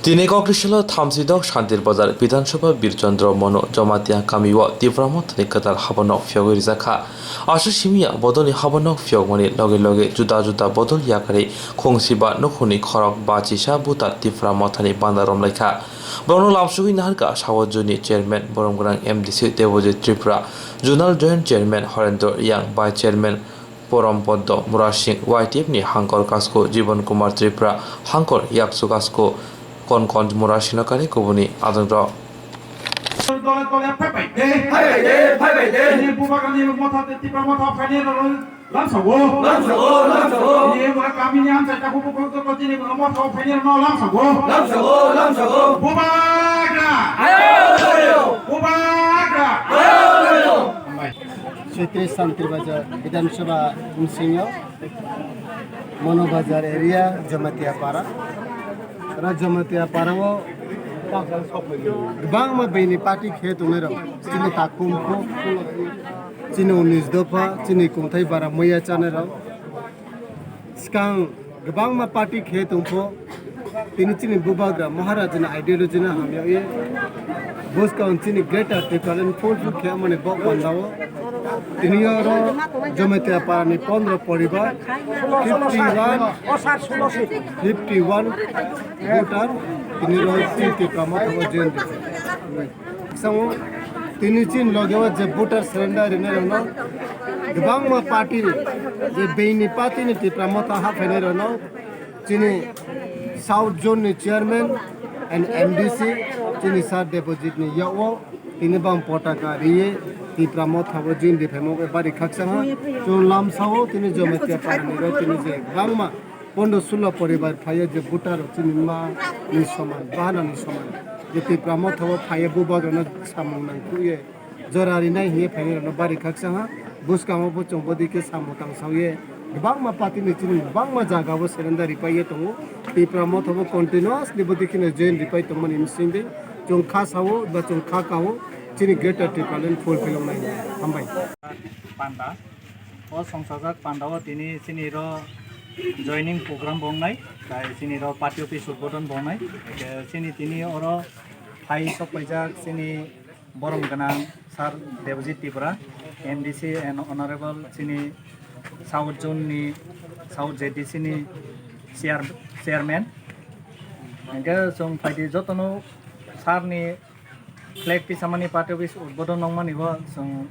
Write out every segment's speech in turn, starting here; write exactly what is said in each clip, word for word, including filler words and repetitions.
Tini Kokrisalo thamsidok Shantir Bazar Bidhan Sabha Birchandra Mono Jamatia kamio Tipra Mothani kwtal habanok phiyogwi rijak kha. Aswk simiya bodolni habanok phiyokmani loge loge juda juda bodol yakarwi khungsiba nukhungni khorok bachisa buta Tipra Mothani banda romlai kha. Borokno lamsogwi naharkha Sawajuni Chairman, Boromgwnang M D C Debojit Tripura, Zonal Joint Chairman Horendra Riyang, Vice Chairman Porom Poddo Murasing, Y T F ni Hangkor Kasko Jibon Kumar Tripura, Hangkor Yaksu Kasko Konkon Murasingno kari kubuni adongrok. Dole dole phaibai de. Phaibai de, phaibai de. Ni bubagrani motha de Tipra motha phaini rok lamsago. Lamsago, lamsago. Ni bura kamini amchai takhuk bukhuk joto chini motha phaini rok lamsago. Lamsago, lamsago. Bubagra. Ayo, ayo. Bubagra. Ayo, ayo. Hambai. Sitris Santri Bazar Bidhan Sabha bumsingo, Mono Bazar area, Jamatia Para. Oro Jamatia Para o kwbangma bini party khe tongnai rok. Chini takhumkhu, chini unis dopha, chini kungthai bara muya chanai rok. Swkang kwbangma party khe tongpho, tini chini bubagra Maharajani ideology no hamya ye, bwskang chini Greater Tipraland fulfill khe mani bok bandao. Tini oro Jamatia Parani pondro poribar, fifty one, fifty one voter, tini oro chini Tipra Motha o join rikha. Sango, tini chini loge o je voter surrender rinai rokno kwbangma party ni, je beini party ni Tipra Motha haphainai rokno chini South Zone ni chairman and M D C chini Sir Debojit ni yak o tini bang potaka riye Tipra Motha bo join riphaimo bari khakchang ha. Chwng lamsao tini Jamatia Parani rok tini je kwbangma pondro sulo poribar phaiya je voter rok chini ma ni soman, bahana ni soman. Je Tipra Motha o phaiya bubagrano samung nang khuye jora rinai hiye phainai rokno bari khakchang ha. Bwskango bo chwng bodi khe samung tang saoye kwbangma party ni chini kwbangma jaga o surrender ripaiye tongo. Tipra Motha bo continuously bodi kheno join ripai tongmani bisingtwi chwng kha sao ba chwng kha kao chini Greater Tipraland fulfill wngnai. Hambai. Panda. O songchajak pandao tini chini ro joining program bo wngnai, tai chini ro party office udbodon bo wngnai. Eke chini tini oro phai sokpaijak chini borom gwnang Sir Debojit Tripura, M D C and Honorable chini South Zone ni, South Z D C ni chair-, chairman. Hingke chwng phaidi jotono sir ni flag tisamani party office udbodon nongmani bo chwng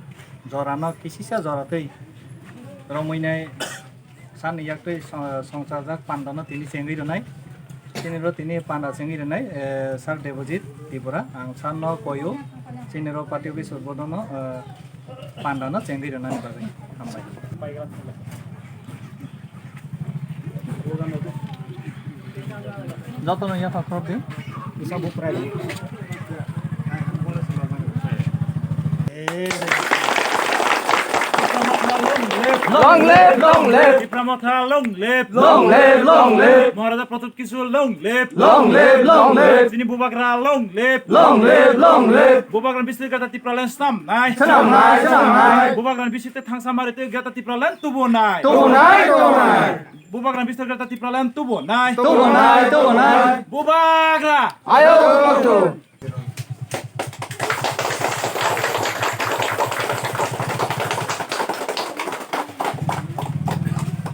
jorano kisisa jora twi romwi nai sani yaktwi song-, songchajak pandano tini chengwi rwnai. Tini ro tini panda chengwi rwnai, eh, Sir Debojit Tripura. Ang sir no koyo, chini ro party office udbodono, eh, Panda no chengwi rwnani bagwi hambai. Jotono yapha khorok di. Isa buprai di. Long live, long live. Tipra Motha long live. Long live, long live. Maharaja Pradyut Kishore long live. Long live, long live. Chini Bubagra long live. Long live, long live. Bubagra bising Greater Tipraland swnamnai. Swnamnai, swnamnai. Bubagra bising te thangsa mari te Greater Tipraland tubunai. Tubunai, tubunai. Bubagra bising Greater Tipraland tubunai. Tubunai, tubunai. Bubagra. Ayo, tubunai.